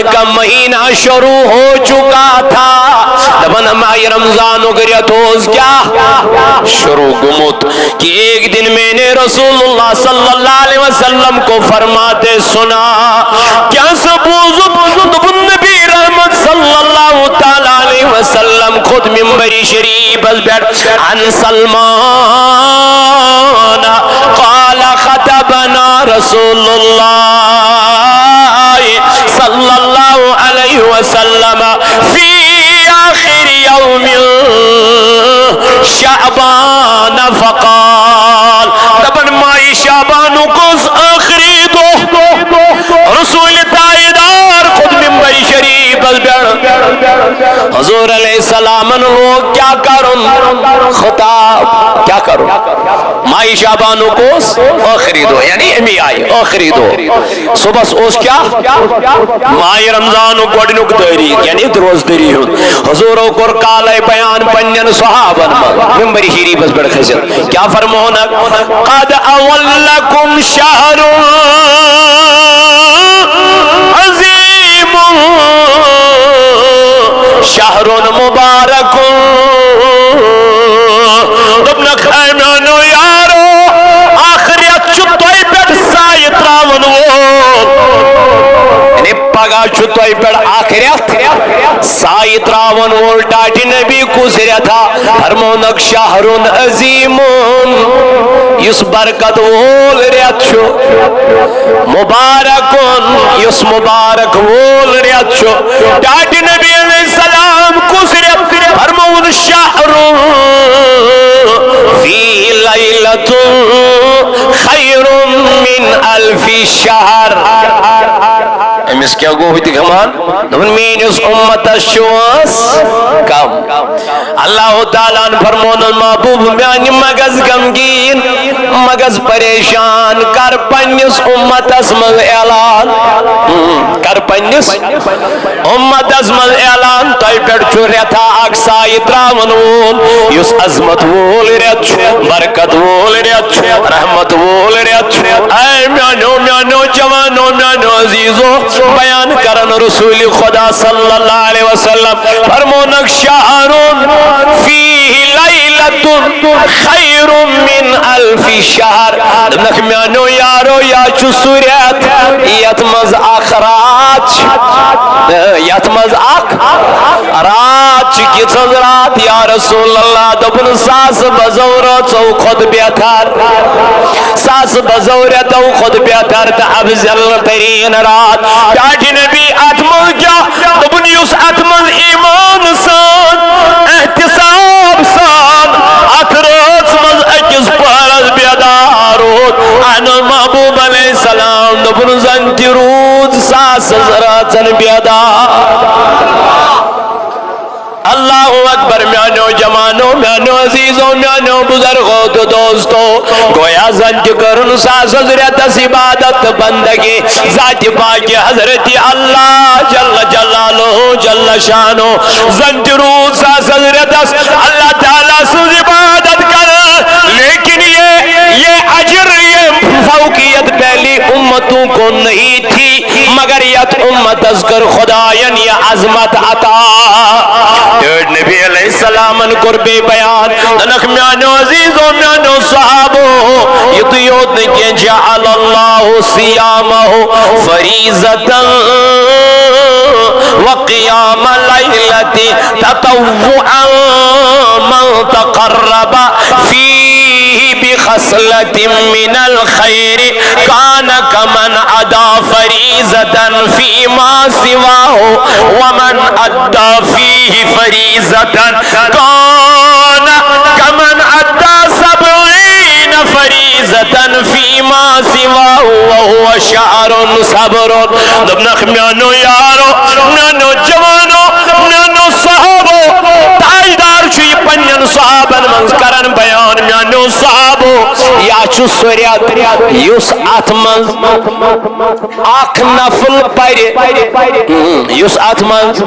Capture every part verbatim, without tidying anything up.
کا مہینہ شروع ہو چکا تھا۔ دپان ماہ رمضانُک رٮ۪تھ اوس کیٛاہ؟ شروع گوٚمُت۔ کہ ایک دن میں نے رسول اللہ صلی اللہ علیہ وسلم کو فرماتے سنا۔ کیٛاہ سا بوٗزُم؟ دوٚپُن نبی رحمت صلی اللہ تعالیٰ علیہ وسلم کھوٚت ممبر شریفس پٮ۪ٹھ۔ عن سلمان قال خطبنا رسول اللہ صلی اللہ علیہ وسلم فی آخر یوم شعبان فقال۔ دپان ماہ شعبانُک اوس ٲخری دۄہ۔ رسول تاجدار کھوٚت ممبر شریفس پٮ۪ٹھ۔ حضور علیہ السلامن لوگ کیٛاہ کرُن؟ خطاب۔ کیٛاہ کرُن؟ ماہ شعبانُک اوس ٲخری دۄہ، یعنی امی آیہِ ٲخری دۄہ۔ صبحس اوس کیٛاہ؟ ماہ رمضانُک گۄڈٕنیُک تٲریٖخ، یعنی روزدٔری ہُنٛد۔ حضوٗرو کوٚر کالے بیان پننٮ۪ن صحابن منٛز، ممبر شریفس پٮ۪ٹھ کھٔسِتھ۔ کیٛاہ فرمونکھ؟ قد اظلکم شہر عظیم شہر مبارک۔ دوٚپنکھ، اے میانیو یارو، اکھ رٮ۪تھ چھُ تۄہہِ پٮ۪ٹھ سایہِ تراون وول۔ یعنی پگاہ چھُ تۄہہِ پٮ۪ٹھ اکھ رٮ۪تھ سایہِ تراون وول۔ ٹاٹھۍ نبی کُس رٮ۪تھا؟ فرمونکھ، شہر عظیم، یُس برکت وول رٮ۪تھ چھُ، مبارکن، یُس مبارک وول رٮ۪تھ چھُ۔ ٹاٹھۍ نبی علیہ السلام کُس رٮ۪تھ؟ فرمووُن، شہر فی لیلۃ خیر من الف شہر۔ أمِس کیٛاہ گوٚو ہوٚتہِ گمان؟ دوٚپُن، میٲنِس اُمتس چھُ وٲنٛس کم۔ اللہ تعالیٰ ہن فرمونس، محبوب میانہِ، مہ گژھ غمگیٖن، مہ گژھ پریشان، کر پننِس اُمتس منٛز اعلان۔ ہم، کر پننِس اُمتس منٛز اعلان، تۄہہِ پٮ۪ٹھ چھُ رٮ۪تھا اکھ سایہِ تراون وول، یُس عظمت وول رٮ۪تھ چھُ، برکت وول رٮ۪تھ چھُ، رحمت وول رٮ۪تھ چھُ۔ اے میانیو، میانیو جوانو، میانیو عزیزو، بیان کرن رسول خدا صلی اللہ علیہ وسلم۔ فرمونکھ، شہر فیہ لیلۃ خیر من الف شہر۔ دوٚپنکھ، میانیو یارو، یا چھُ سُہ رٮ۪تھ یتھ منٛز اکھ رات چھِ، یتھ منٛز اکھ رات چھِ۔ کِژھ حظ رات یا رسول اللہ؟ دوٚپُن، ساسہٕ بزو رٲژو کھۄتہٕ بہتر، ساسہٕ بزو رٮ۪تو کھۄتہٕ بہتر تہٕ افضل ترین رات۔ ٹاٹھۍ نبی، اتھ منٛز کیٛاہ؟ دوٚپُن، یُس اتھ منٛز ایمان سان، احتساب سان اتھ رٲژ منٛز أکِس پہرس بیدار روٗد، اہن محبوب علیہ السلام، دوٚپُن، زن تہِ روٗد ساسہٕ رٲژن بیدار۔ اللہ اکبر، میانیو جوانو، میانیو عزیزو، میانیو بزرگو تہٕ دوستو، گویا زن تہِ کٔرٕن ساسس رٮ۪تس عبادت تہٕ بندگی ذاتِ پاکِ حضرت اللہ جل جلالہ جل شانہ۔ زن تہِ روٗد ساسس رٮ۪تس اللہ تعالیٰ سٕنٛز عبادت کران، لیکن یہ، یہ اجر، یہ فوقیت پہلی امتوں کو نہیں تھی، مگر یتھ امتس کر خداین یہ عظمت عطا۔ ٹٲٹھۍ نبی علیہ السلامن کوٚر بیٚیہِ بیان، دوٚپنکھ، میانیو عزیزو، میانیو صحابو، یُتُے یوت نہٕ کینٛہہ، جعل اللہ صیامہ فریضة وقیام لیلة تطوعا من تقرب فيه بخصلة من الخير كان كمن أدى فريضة فيما سواه، ومن أدى فيه فريضة كان كمن أدى سبعين فريضة فيما سواه وهو شهر صبر۔ دوٚپنکھ، میانیو یارو، میانیو جوانو، میانیو صحابو، تاجدار چھُ یہِ پننٮ۪ن صحابن منٛز کران بیان، میانیو صحابو، یا چھُ سُہ رٮ۪تھ یُس اتھ منٛز اکھ نفل پرِ، یُس اتھ منٛز،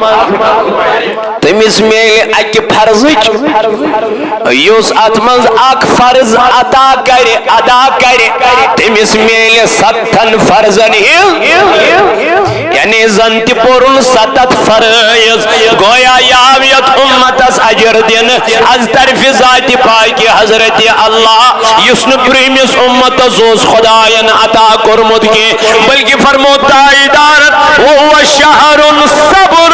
تٔمِس میلہِ اکہِ فرضٕچ، یُس اتھ منٛز اکھ فرض عطا کرِ، ادا کرِ، تٔمِس میلہِ ستن فرضن ہٕنٛز، یعنی زن تہِ پوٚرُن ستتھ فرٲیض۔ گویا یہِ آو یتھ امتس اجر دِنہٕ از طرفِ ذاتِ پاکِ حضرتِ اللہ، یُس نہٕ برٛونٛہمِس امتس اوس خداین عطا کوٚرمُت کینٛہہ، بلکہِ فرموو تاجدارن، "وَهُوَ شَهْرٌ صَبْرٌ"۔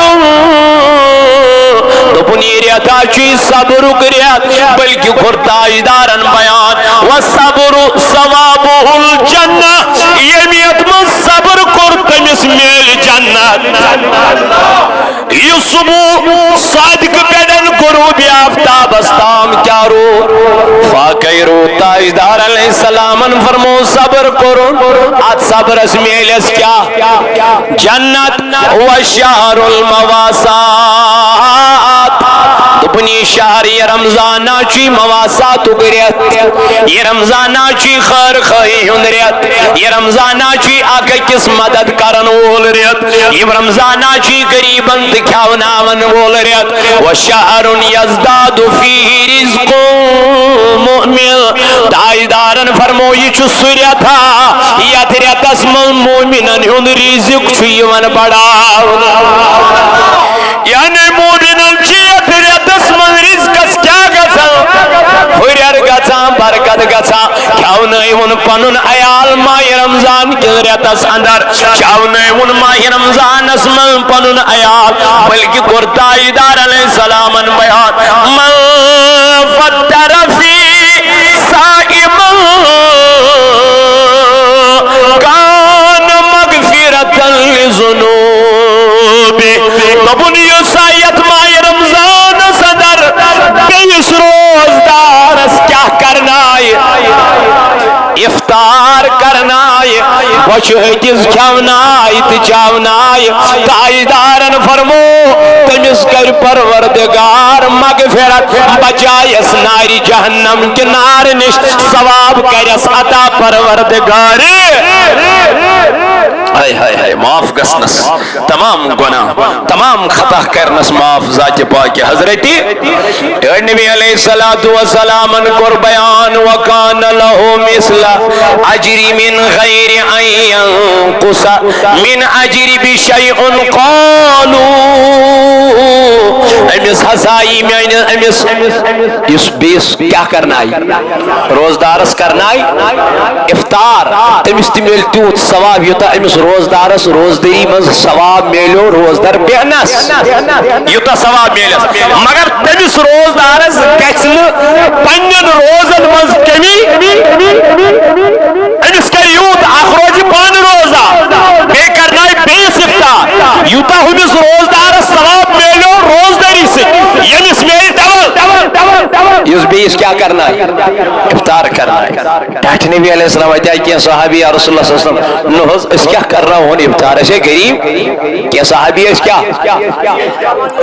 دوٚپُن، یہِ رٮ۪تھ ہا چھُ یہِ صبرُک رٮ۪تھ، بلکہِ کوٚر تاجدارن بیان، "وَالصَّبْرُ ثَوَابُهُ الْجَنَّةُ"، ییٚمۍ یتھ منٛز صبر کوٚر، تٔمِس میلہِ جنت۔ یُس صبح صادق پٮ۪ٹھ غروب آفتابس تام کیٛاہ روٗد؟ فاقے روٗد۔ تاجدار علیہ السلامن فرموو، صبر کوٚرُن، اتھ صبرس میلٮ۪س کیٛاہ؟ جنت۔ وَشَهْرُ الْمُوَاسَاةِ۔ دوٚپُن، یہِ شہر، یہِ رمضان ہا چھُے مواساتُک رٮ۪تھ، یہِ رمضان ہا چھُے خٲر خٲہی ہُنٛد رٮ۪تھ، یہِ رمضان ہا چھُے اکھ أکِس مدد کرن وول رٮ۪تھ، یہِ رمضان ہا چھُے غریبن تہٕ کھٮ۪وناون وول رٮ۪تھ۔ وَشَهْرٌ يَزْدَادُ فِيهِ رِزْقُ الْمُؤْمِنِ۔ تاجدارن فرموو، یہِ چھُ سُہ رٮ۪تھ ہا، یتھ رٮ۪تس منٛز مومنن ہُنٛد رِزق چھُ یِوان بڑاونہٕ۔ یعنی مومنن چھِ یتھ رٮ۪تس منٛز رِزقس کیٛاہ گژھان؟ ہُرٮ۪ر گژھان، برکت گژھان۔ کھٮ۪ونٲوُن پنُن عیال ماہِ رمضان کِس رٮ۪تس اندر، کھٮ۪ونٲوُن ماہِ رمضانس منٛز پنُن عیال، بلکہِ کوٚر تاجدار علیہ السلامن بیان، "من فطر فی صائما کان مغفرة لذنوبہ"۔ دوٚپُن، یُس سا یتھ ماہِ رمضانس اندر بیٚیِس روزدارس کیٛاہ کرنایہِ؟ افطار کرنایہِ، بۄچھِ ۂٹِس کھٮ۪ونایہِ تہٕ چاونایہِ۔ تاجدارن فرموو، تٔمِس کرِ پروردگار مغفرت، بچایس نارِ جہنم کہِ نارٕ نِش، ثواب کرٮ۪س عطا پروردگارِ۔ ہاے ہاے ہاے، معاف گژھنس، تمام گناہ، تمام خطا کرنس معاف ذاتِ پاکِ حضرتِ۔ اے نبی علیہ الصلوۃ والسلامن کوٚر بیان، "وکان لہ مثل اجری من غیر ان ینقص من اجری بشیء"۔ قالوا، أمِس ہسا یی میانہِ، أمِس یُس بیٚیِس کیٛاہ کرنایہِ؟ روزدارس کرنایہِ افطار، تٔمِس تہِ میلہِ تیوٗت ثواب یوٗتاہ أمِس روزدارس روزدٲری منٛز ثواب میلیو روزدر بیہنس، یوٗتاہ ثواب میلٮ۪س۔ مگر تٔمِس روزدارس گژھِ نہٕ پننٮ۪ن روزن منٛز کمی، أمِس کرِ یوٗت اکھ روزِ پانہٕ روزہ، بیٚیہِ کرنایہِ بیٚیِس افطار، یوٗتاہ ہُمِس روزدارس ثواب میلیو روزدٲری سۭتۍ، ییٚمِس میلہِ ڈبل۔ یُس بیٚیِس کیٛاہ کرنایہِ؟ افطار کرنایہِ۔ ٹاٹھہِ نبی علیہ السلام، اتہِ آیہِ کینٛہہ صحابی، یا رسول اللہ صلی اللہ علیہ وسلم، نہ حظ، أسۍ کیٛاہ کرناوہون افطار؟ أسۍ ہے غریب۔ کینٛہہ صحابی ٲسۍ کیٛاہ؟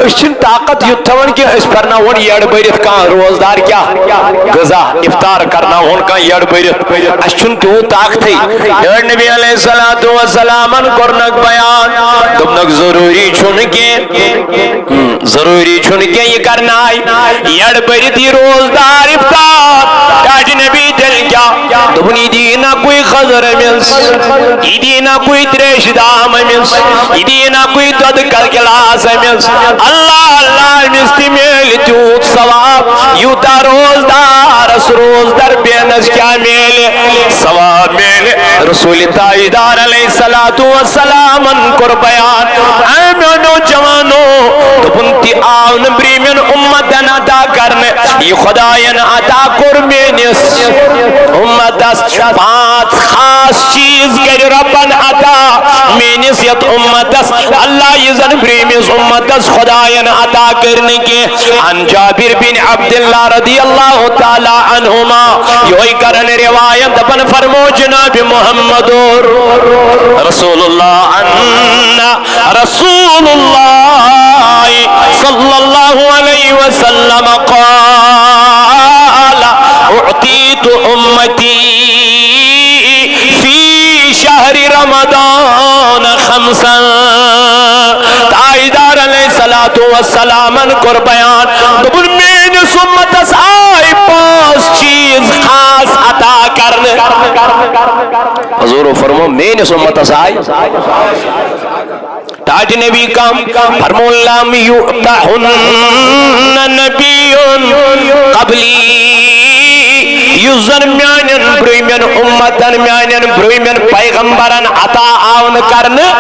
أسۍ چھِنہٕ طاقت یُتھ تھاوان کینٛہہ، أسۍ پھرناوہون یٔڑ بٔرِتھ کانٛہہ روزدار کیٛاہ؟ غذا، افطار کرناوہون کانٛہہ یٔڑ بٔرِتھ۔ اَسہِ چھُنہٕ تیوٗت طاقتھٕے۔ یٔڑ نبی علیہ الصلوۃ والسلامن کوٚرنکھ بیان، دوٚپنکھ، ضروٗری چھُنہٕ کینٛہہ، ضروٗری چھُنہٕ کینٛہہ، یہِ کرنایہِ یٔڑ بٔرِتھ یہِ روزدار افطار۔ ٹاٹھہِ نبی، تیٚلہِ کیٛاہ؟ دوٚپُن، یہِ دِیہِ نکُے خٔزٕر أمِس، یہِ دِیہِ نکُے تریشہِ دام أمِس، یہِ دِیہِ نکُے دۄدٕ ک-، گِلاس أمِس۔ اللہ اللہ، أمِس تہِ میلہِ تیوٗت ثواب، یوٗتاہ روزدارس روزدر بیہنس کیٛاہ میلہِ؟ ثواب میلہِ۔ رسول تاجدار علیہ الصلوۃ والسلامن کوٚر بیان، اے میانیو جوانو، دوٚپُن، تہِ آو نہٕ برٛونٛہمٮ۪ن امتن عطا کرنہٕ، یہِ خداین عطا کوٚر میٲنِس امتس۔ پانٛژھ خاص چیٖز کرِ رۄبن عطا میٲنِس یتھ امتس، اللہ یہِ زن برٛونٛہمِس امتس خداین عطا کٔرۍ نہٕ کینٛہہ۔ عن جابر بن عبد اللہ رضی اللہ تعالی عنہما، یہوے کرن روایت، دپن فرمو جناب محمد رسول اللہ، ان رسول اللہ صلی اللہ علیہ وسلم قال، اعطیت امتی فی شہر رمضان خمسا۔ تاجدار علیہ الصلوۃ والسلامن کوٚر بیان، دوٚپُن، میٲنِس امتس آے پانٛژھ چیٖز خاص عطا کرنہٕ۔ حضورو فرمو، میٲنِس امتس آے۔ ٹاٹھۍ نبی کم؟ فرمون، لم یؤتہن نبی قبلی، یُس زن میانٮ۪ن برٛونٛہمٮ۪ن امتن، میانٮ۪ن برٛونٛہمٮ۪ن پیغمبرن عطا آو نہٕ کرنہٕ،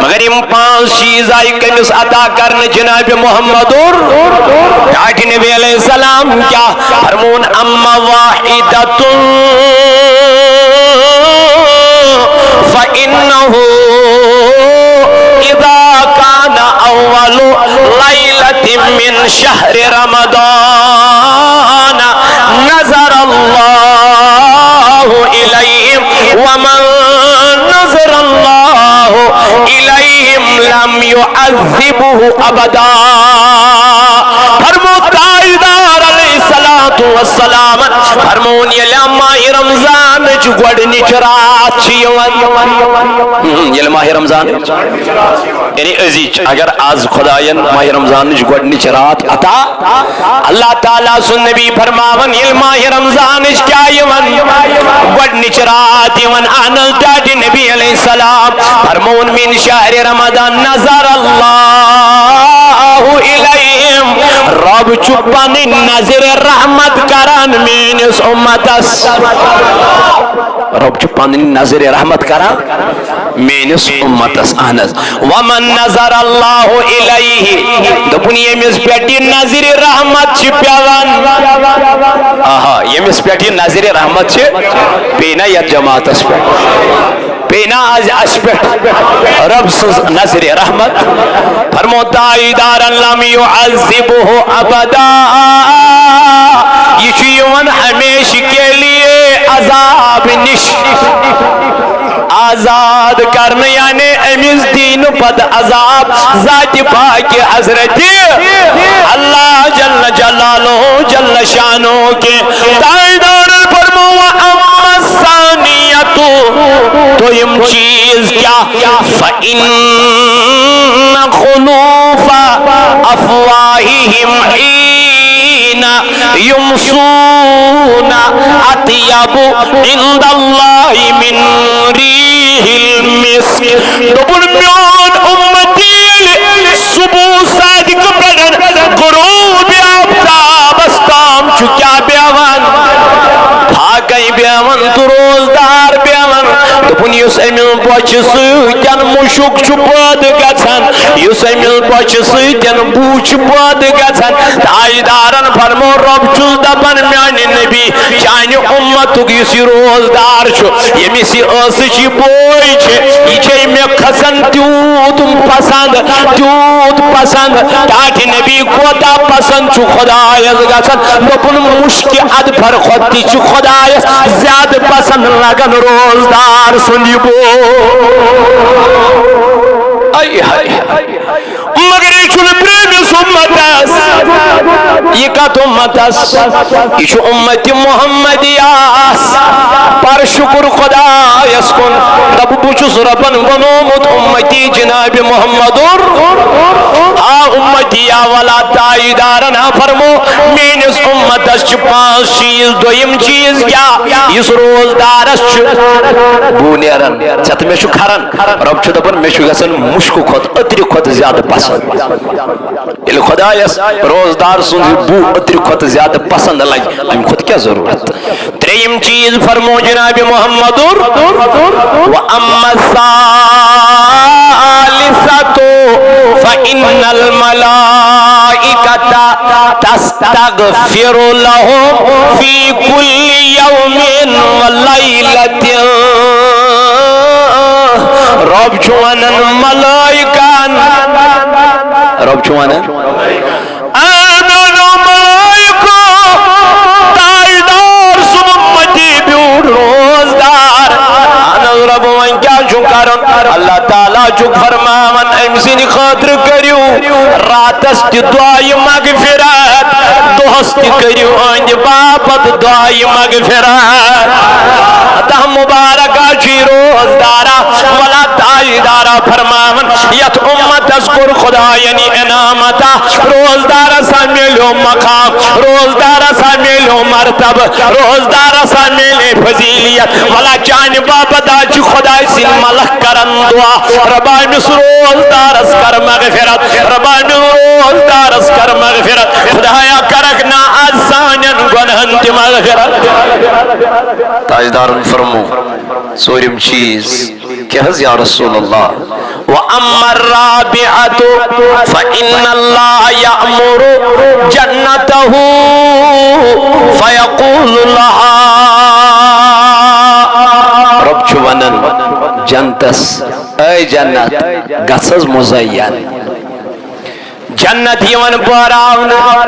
مگر یِم پانٛژھ چیٖز آیہِ کٔمِس عطا کرنہٕ؟ جناب محمد۔ ٹاٹھۍ نبی علیہ السلام کیٛاہ فرمون؟ اما واحدۃ فإنه إذا كان أول ليلة من شهر رمضان نظر الله إليهم، ومن نظر الله إليهم لم يعذبه أبدا۔ فرمو تاجدار علیہ الصلوۃ والسلام، فرمون ییٚلہِ ماہِ رمضانٕچ گۄڈٕنِچ راتھ چھِ یِوان، ہم، ییٚلہِ ماہِ رمضان، یعنی أزِچ، اگر از خداین ماہِ رمضانٕچ گۄڈٕنِچ راتھ عطا، اللہ تعالیٰ سُنٛد نبی فرماوان، ییٚلہِ ماہِ رمضانٕچ کیٛاہ یِوان؟ گۄڈٕنِچ راتھ یِوان۔ اہن حض، ٹاٹھۍ نبی علیہ السلام فرمون، من شہر رمضان نظر اللہ الیہم، رب چھُ پنٕنۍ نظرِ رحمت کران میٲنِس امتس۔ رب چھُ پنٕنۍ نظرِ رحمت کران میٲنِس امتس۔ اہن حض۔ ومن نظر اللہ الیہ، دوٚپُن، ییٚمِس پٮ۪ٹھ یہِ نظرِ رحمت چھِ پٮ۪وان۔ آہا، ییٚمِس پٮ۪ٹھ یہِ نظرِ رحمت چھِ، پیٚیہِ نا یتھ جماعتس پٮ۪ٹھ، پیٚیہِ نا از اسہِ پٮ۪ٹھ رب سٕنٛز نظرِ رحمت؟ فرمو تاجدارن، لم یعذبہ ابدا، یہِ چھُ یِوان ہمیشہِ کے لیے عذاب نِش آزاد کرنہٕ، یعنی أمِس دی نہٕ پتہٕ عذاب ذاتِ پاکِ حضرتِ اللہ جل جلالہ جل شانہ کینٛہہ۔ تاجدارن فرمو، وَأَمَّا الثَّانِيَةُ، دوٚیِم چیٖز کیٛاہ؟ فَإِنَّ خُلُوفَ أَفْوَاهِهِمْ حِينَ يُمْسُونَ أَطْيَبُ عِنْدَ اللَّهِ مِنْ رِيحِ الْمِسْكِ۔ دوٚپُن، میون اُمتی ییٚلہِ صبح صادق پٮ۪ٹھ غروب آفتابس تام چھُ کیٛاہ بیٚہوان؟ فاقے بیٚہوان تہٕ روزدار بیٚہوان۔ دوٚپُن، یُس أمِس بۄچھِ سۭتۍ مُشُک چھُ پٲدٕ گژھان، یُس أمِس بۄچھِ سۭتۍ بوٗ چھُ پٲدٕ گژھان، تاجدارن فرمو، رۄب چھُس دپان، میانہِ نبی، چانہِ اُمتُک یُس یہِ روزدار چھُ، ییٚمِس یہِ ٲسٕچ یہِ بوے چھِ، یہِ چھے مےٚ کھسان تیوٗت پسند، تیوٗت پسند۔ ٹاٹھۍ نبی کوتاہ پسند چھُ خدایس گژھان؟ دوٚپُن، مُشکہِ اَدفر کھۄتہٕ تہِ چھُ خدایس زیادٕ پسند لگان روزدار سُنٛد یہِ بوے۔ اے ہاے۔ مگر یہِ چھُنہٕ پرٛٲنِس اُمتس۔ یہِ کتھ اُمتس؟ یہِ چھُ اُمتِ محمدیس۔ پر شُکر خدایس کُن۔ دَپ، بہٕ چھُس رۄبن بنوومُت اُمتی جناب محمدُر۔ آ اُمتی، آ ولا تاجدارن، آ فرمو، میٲنِس اُمتس چھِ پانٛژھ چیٖز۔ دوٚیِم چیٖز کیٛاہ؟ یُس روزدارس چھُ بوٗ نیران، ژےٚ تہٕ مےٚ چھُ کھران۔ رۄب چھُ دَپان، مےٚ چھُ گژھان مُشکہٕ کھۄتہٕ، عطرِ کھۄتہٕ زیادٕ پسنٛد۔ ییٚلہِ خۄدایَس روزدار سُنٛد یہِ بوٗ عطرِ کھۄتہٕ زیادٕ پسنٛد لگہِ، اَمہِ کھۄتہٕ کیٛاہ ضروٗرت؟ ترٛیٚیِم چیٖز فرمو جناب محمدُر، وَأَمَّا الثَّالِثَةُ فَإِنَّ الْمَلَائِكَةَ تَسْتَغْفِرُ لَهُمْ فِي كُلِّ يَوْمٍ وَلَيْلَةٍ۔ رۄب چھُ وَنان ملائکن، رۄب چھُ وَنان، اے میانیو ملائکو، تاجدار سُنٛد اُمتی بیوٗٹھ روزدار۔ اہن حض رۄب، وۄنۍ کیٛاہ چھُ کرُن؟ اللہ تعالیٰ چھُ فرماوان، أمۍ سٕنٛدِ خٲطرٕ کٔرِو راتس تہِ دُعایہِ مغفرت، دۄہس تہِ کٔرِو أہنٛدِ باپتھ دعایہِ مغفرت۔ تہ مبارکہ چھُ روزدارا، ولا تاجدارا فرماوان، یتھ امتس کوٚر خداین انعام عطا، روزدارس ہا میلیو مقام، روزدارس ہا میلیو مرتبہ، روزدارس ہا میلے فضیلیت۔ ولا چانہِ باپتھ ہا چھُ خداے سٕنٛدۍ ملک کران دعا، ربا أمِس روزدارس کر مغفرت، ربا أمِس روزدارس کر مغفرت۔ خدایا کرکھ نا از سانٮ۪ن گۄنہن تہِ مغفرت۔ تاجدارن فرمو ژوٗرِم چیٖز، کیٛاہ حظ یا رسول اللہ؟ وَأَمَّا الرَّابِعَةُ فَإِنَّ اللَّهَ يَأْمُرُ جَنَّتَهُ فَيَقُولُ لَهَا۔ رۄب چھُ وَنان جنتس، اے جنت، گژھ حظ مُزین۔ جنت یِوان پٲراونہٕ،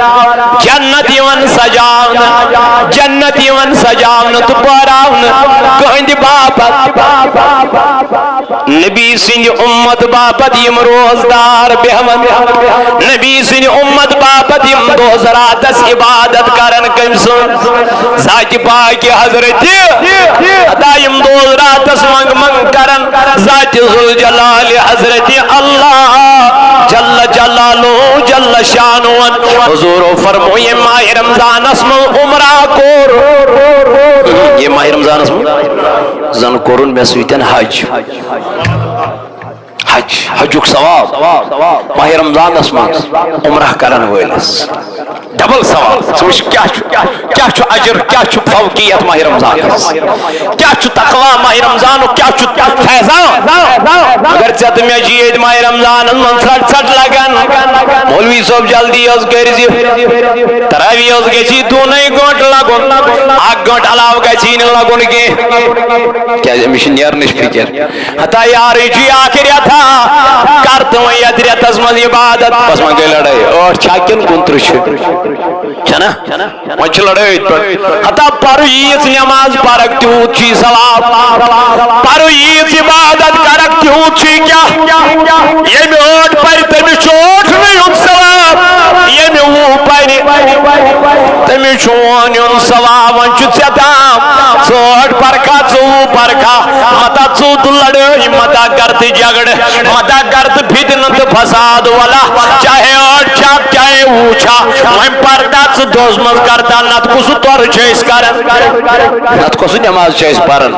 جنت یِوان سجاونہٕ، جنت یِوان سجاونہٕ تہٕ پٲراونہٕ کٕہٕنٛدِ باپتھ۔ نبی سٕنٛدِ اُمت باپتھ یِم روزدار بیٚہوان، نبی سٕنٛدِ اُمت باپتھ یِم دۄہس راتس عبادت کران کٔمۍ سٕنٛز؟ ذاتِ پاکہِ حضرتِ عطا یِم دۄہس راتس منٛگ منٛگ کران، ذاتِ ذوالجلالِ حضرتِ اللہ جل جلالہ جل شانہ۔ حضورو فرمو، ییٚمۍ ماہِ رمضانس منٛز عمرہ کوٚر، ییٚمۍ ماہِ رمضانس منٛز زن کوٚرُن مےٚ سۭتۍ حج۔ حج، حجُک ثواب ماہِ رمضانس منٛز عمرہ کرن وٲلِس۔ ڈبل ثواب۔ ژٕ وٕچھ کیٛاہ چھُ، کیٛاہ چھُ اجر، کیٛاہ چھُ فوقیت ماہِ رمضانس، کیٛاہ چھُ تقویٰ ماہِ رمضانُک، کیٛاہ چھُ فیضان۔ مگر ژےٚ تہٕ مےٚ چھِ ییٚتہِ ماہِ رمضانس منٛز ژھٹ ژھٹ لگان۔ مولوی صٲب جلدی حظ کٔرۍ زِ، تراویح حظ گژھِ یہِ دۄنٕے گٲنٛٹہٕ لگُن، اکھ گٲنٛٹہٕ علاوٕ گژھِ یہِ نہٕ لگُن کینٛہہ۔ کیٛازِ أمِس چھِ نیرنٕچ فکر۔ ہتا یارٕے چھُ یہِ آخر یتھا، کر تہٕ وۄنۍ یتھ رٮ۪تس منٛز عبادت۔ بس وۄنۍ گٔے لڑٲے، ٲٹھ چھا کِنہٕ کُنترٕہ چھِ؟ چھنا؟ وۄنۍ چھِ لڑٲے أتھۍ پٮ۪ٹھ۔ ہتا پرٕ ییٖژ نٮ۪ماز پرکھ تیوٗت چھُے ثواب، پرٕ ییٖژ عبادت کرکھ تیوٗت چھُے کیٛاہ؟ ییٚمہِ ٲٹھ پرِ تٔمِس چھُ ٲٹھنٕے ہُنٛد ثواب، ییٚمہِ وُہ پرِ تٔمِس چھُ وُہن ہُنٛد ثواب۔ وۄنۍ چھُ ژےٚ تام، ژٕ ٲٹھ پرکھا، ژٕ وُہ پرکھا، متا ژوٚت لڑٲے، متا گردٕ جھگڑٕ، متا گردٕ فتنہٕ تہٕ فساد ولا، چاہے ٲٹھ چھا، چاہے وُہ چھا، وۄنۍ پردا ژٕ دۄہس منٛز کردا، نتہٕ کُس تورٕ چھِ أسۍ کران، نتہٕ کۄس نٮ۪ماز چھِ أسۍ پران؟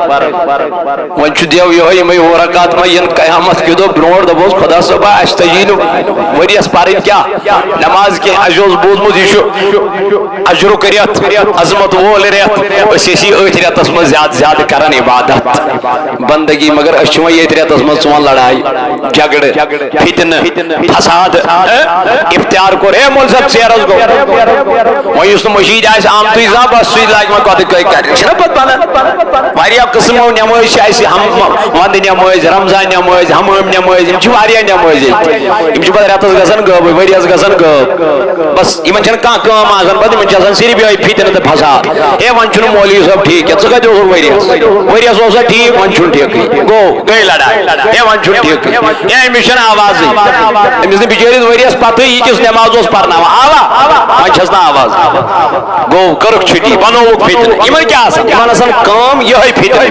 وۄنۍ چھُ دیو یِہوٚے، یِمَے وُہ رکعت ما یِن قیامت کہِ دۄہ برونٛٹھ، دَپوس، "خۄدا صٲبا، اَسہِ تَجی نہٕ ؤریَس پَرٕنۍ کیٛاہ نٮ۪ماز کینٛہہ، اَسہِ اوس بوٗزمُت، یہِ چھُ اجرُک رٮ۪تھ، عظمت وول رٮ۪تھ، أسۍ ٲسی أتھۍ رٮ۪تَس منٛز زیادٕ زیادٕ کَران عبادت، بندگی، مگر أسۍ چھِ وۄنۍ ییٚتھۍ رٮ۪تَس منٛز ژٕ وَن لڑایہِ۔" جھگڑٕ، فتنہٕ، فساد، افتیار کوٚر۔ ہے مول صٲب، ژیرس گوٚو۔ وۄنۍ یُس نہٕ مٔشیٖد آسہِ آمتُے زانٛہہ، بس سُے لاگہِ وۄنۍ کۄدٕ کٔہۍ کرِ۔ چھِنہ پتہٕ بنان؟ واریاہ قٕسمو نٮ۪مٲزۍ چھِ اَسہِ، ہم-، ونٛدٕ نٮ۪مٲزۍ، رمضان نٮ۪مٲزۍ، حمام نٮ۪مٲزۍ، یِم چھِ واریاہ نٮ۪مٲزۍ ییٚتہِ۔ یِم چھِ پتہٕ رٮ۪تس گژھان غٲبٕے، ؤریَس گژھان غٲب۔ بس یِمن چھَنہٕ کانٛہہ کٲم آسان، پتہٕ یِمن چھِ آسان صرف یِہوٚے فتنہٕ تہٕ فساد۔ ہے وۄنۍ چھُنہٕ مولوی صٲب ٹھیٖک کینٛہہ، ژٕ کتہِ اوسُکھ ؤریَس؟ ؤریَس اوسا ٹھیٖک، وۄنۍ چھُنہٕ ٹھیٖکٕے۔ گوٚو، گٔے لڑاے۔ ہے وۄنۍ چھُنہٕ ٹھیٖکٕے۔ ہے أمِس چھَنہٕ آوازٕے۔ أمِس نہٕ بِچٲرِس ؤریَس پتہٕے یہِ کِژھ نٮ۪ماز اوس پرناوان۔ آوا؟ وۄنۍ چھَس نہٕ آواز۔ گوٚو، کٔرٕکھ چھُٹی، بنووُکھ فتنہٕ۔ یِمن کیٛاہ آسان؟ یِمن آسان کٲم یِہوٚے فتنہٕ۔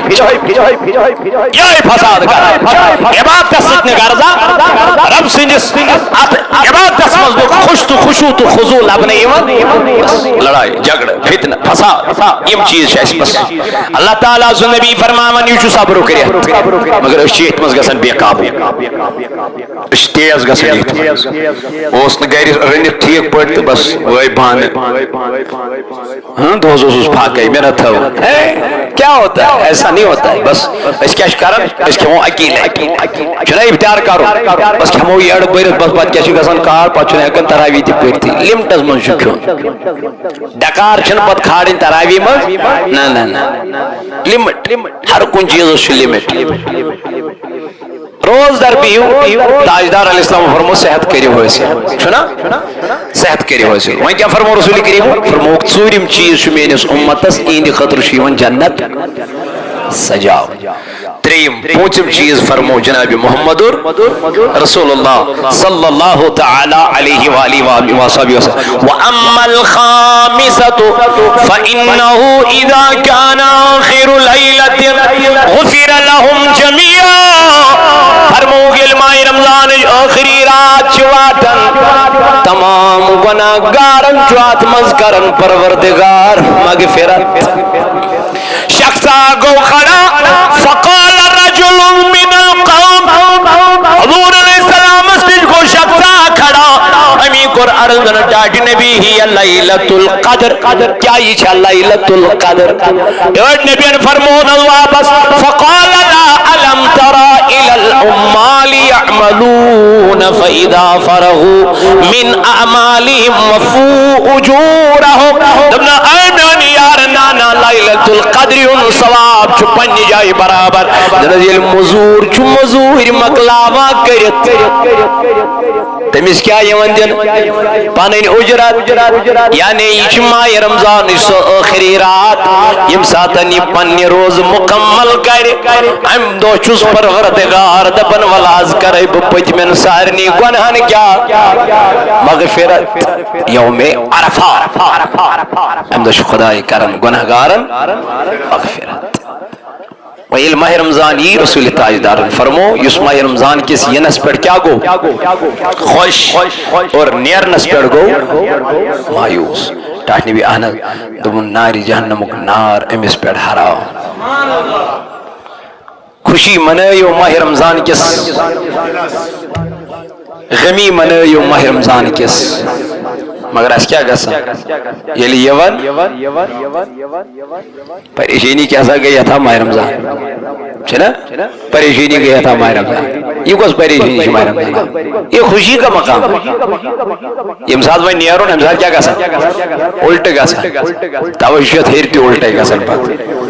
یِہوٚے فساد کران۔ عبادتس سۭتۍ نہٕ غرضا، رب سٕنٛدِس اتھ عبادتس منٛز نہٕ خُش تہٕ خشوع تہٕ خضوع لبنہٕ یِوان۔ بس، لڑاے، جھگڑٕ، فتنہٕ، فساد، یِم چیٖز چھِ اَسہِ پسند۔ اللہ تعالیٰ سُنٛد نبی فرماوان، یہِ چھُ صبرُک رٮ۪تھ، مگر أسۍ چھِ ییٚتھۍ منٛز گژھان بے قابو۔ أسۍ چھِ تیز گژھان ییٚتھۍ منٛز۔ اوس نہٕ گرِ رٔنِتھ ٹھیٖک پٲٹھۍ تہٕ بس وٲے بانہٕ۔ ہاں، دۄہس اوسُس فاقے، مےٚ نہ تھٲو۔ ہے، کیا ہوتا ہے؟ ایسا نہیں ہوتا ہے۔ بس، أسۍ کیٛاہ چھِ کران؟ أسۍ کھٮ۪مو اکی لٹہِ۔ چھُنہ افطار کرُن؟ بس کھٮ۪مو یٔڑ بٔرِتھ، بس پتہٕ کیٛاہ چھُ گژھان کار؟ پتہٕ چھُنہٕ ہٮ۪کان تراویح تہِ پٔرتھٕے۔ لمٹس منٛز چھُ کھیوٚن۔ ڈکار چھِنہٕ پتہٕ کھالٕنۍ تراویح منٛز۔ نہ، نہ، نہ۔ لمٹ۔ ہر کُنہِ چیٖزس چھُ لمٹ۔ روزدر بِہِو، تاجدار علیہ السلام فرمو، صحت کٔرِو حٲصِل۔ چھُنا؟ صحت کٔرِو حٲصِل۔ وۄنۍ کیٛاہ فرمو رسول کریم؟ فرمووُکھ، ژوٗرِم چیٖز چھُ میٲنِس اُمتس، یِہنٛدِ خٲطرٕ چھُ یِوان جنت سجاو۔ ترٛیٚیِم، پوٗنٛژِم چیٖز فرمو جناب محمد رسول اللہ صلی اللہ تعالی علیہ وآلہ وآلہ وصحبہ وسلم۔ وَأَمَّا الْخَامِسَةُ فَإِنَّهُ إِذَا كَانَ آخِرُ لَيْلَةٍ غُفِرَ لَهُمْ جَمِيعًا۔ فرمووُکھ، ییٚلہِ ماہِ رمضانٕچ ٲخری رات چھِ واتان، تمام گۄناہ گارن چھُ اتھ منٛز کران پروردگار مغفرت۔ شخصا گو کھڑا، فقال رجل من القوم۔ حضور علیہ السلامس نِش گو شخصا کھڑا، امی کوٚر عرض، ٹاٹھۍ نبی، ہی لیلۃ القدر، کیا یہ چھا لیلۃ القدر؟ ٹاٹھۍ نبین فرموو واپس، فقال لا، الم تر الی العمال یعملون فاذا فرغوا من اعمالهم وفوا اجورهم۔ دوٚپنَس، اے میون یار، نا نا، لیلۃ القدر ہُنٛد ثواب چھُ پننہِ جایہِ برابر۔ دوٚپنَس، ییٚلہِ مٔزوٗر چھُ مٔزوٗرۍ مۄکلاوان کٔرِتھ، تٔمِس کیٛاہ یِوان دِنہٕ؟ پنٕنۍ اُجرت۔ یعنی یہِ چھُ ماہِ رمضانٕچ سۄ ٲخری رات، ییٚمہِ ساتَن یہِ پننہِ روزٕ مُکمل کرِ، امہِ دۄہ چھُس پروردگار دپان، ولہٕ از کرے بہٕ پٔتمٮ۪ن سارنٕے گۄنہن کیٛاہ؟ مغفرت۔ یوم عرفہ۔ امہِ دۄہ چھُ خداے کران گۄنہگارن مغفرت۔ وۄنۍ ییٚلہِ ماہِ رمضان یی، رسول تاجدارن فرمو، یُس ماہِ رمضان کِس یِنس پٮ۪ٹھ کیٛاہ گوٚو؟ خۄش۔ اور نیرنس پٮ۪ٹھ گوٚو مایوس۔ ٹاٹھۍ نبی، اہن حظ۔ دوٚپُن، نارِ جہنمُک نار أمِس پٮ۪ٹھ حرام۔ خوشی منٲیِو ماہِ رمضان کِس، غمی منٲیِو ماہِ رمضان کِس۔ مگر اَسہِ کیٛاہ گژھان؟ ییٚلہِ یِوان، پریشٲنی کیٛاہ سا گٔے یَتھ ماہِ رمضان؟ چھِ نا؟ پریشٲنی گٔے یَتھ ماہِ رمضان۔ یہِ کۄس پریشٲنی چھِ ماہِ رمضان؟ یہِ خوشی کا مقام۔ ییٚمہِ ساتہٕ وۄنۍ نیرُن، اَمہِ ساتہٕ کیٛاہ گژھان؟ اُلٹہٕ گژھان۔ تَوَے چھُ یَتھ ہیٚرِ تہِ اُلٹَے گژھان پَتہٕ۔